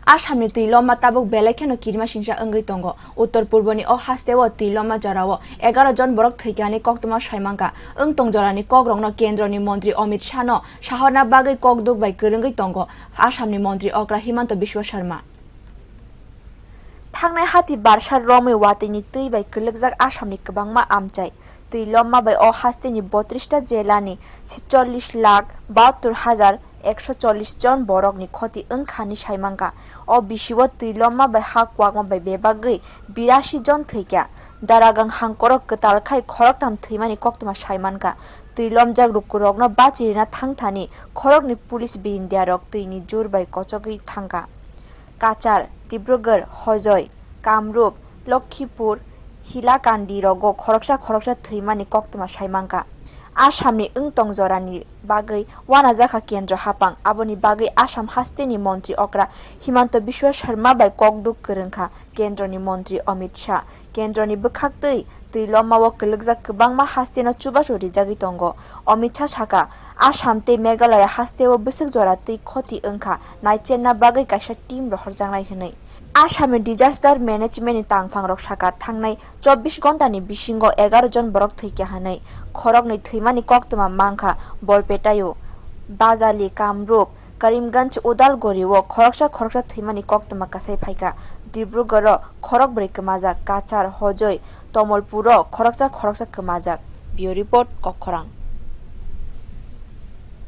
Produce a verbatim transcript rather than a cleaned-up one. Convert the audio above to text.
Assamni twi lomma tabuk belai kheno kirima singsa wngwi tongo. Uttor purboni o hasteo twi lomma jorao egaroh jon borok thwikha hwnwi koktwma saimankha. Wng tong jorani kokrokno Kendroni Montri Amit Shahno sahorna bagwi kokduk bai kwrwngwi tongo Assamni Montri okra Himanta Biswa Sarma. Thangnai hati barsa romwi watwini twi bai kwlwkjak Assamni kwbangma amchai. Twi lomma bai o hasteni botris ta jelani chollish lakh bahattor hajar ekso chollish jon borokni khoti wngkha hwnwi saimankha. O bisio twi lomma bai ha kwakma bai bebagwi birasi jon thwikha. Daragang hangkorok kwtal khai khoroktham thwimani koktwma saimankha. Twi lomjak lukurokno bachirina thangthani khoroknwi police birindiarok twini jur bai kochogwi thangkha. Kachar, Dibrugarh, Hojoi, Kamrup, Lokhipur, Hilakandi rogo khoroksa khoroksa thwimani koktwma saimankha. Assamni wng tong jorani bagwi wanajakha kendro hapang, aboni bagwi Assam hasteni montri okra Himanta Biswa Sarma bai kokduk kwrwngkha kendroni montri Amit Shah. Kendroni bwkhaktwi twi lomao kwlwkjak kwbangma hasteno chubachu rijagwi tongo. Amit Shah sakha, Assam tei Meghalaya hasteo bwswk jora twi khoti wngkha naichenna bagwi kaisa team rohorjaknai hwnwi. Assamni disaster managementni tangphangrok sakha, thangnai chobbish ghontani bisingo egaroh jon borok thwikha hwnwi. Khoroknwi thwimani koktwma mankha Borpetaio, Bajali, Kamrup, Karimganj, Udalgurio khoroksa khoroksa thwimani koktwma kasai phaikha. Dibrugarho khorokbrwi kwmajak, Kachar, Hojoi, Tomolpuro khoroksa khoroksa kwmajak. Bureau Report, Kokkhorang.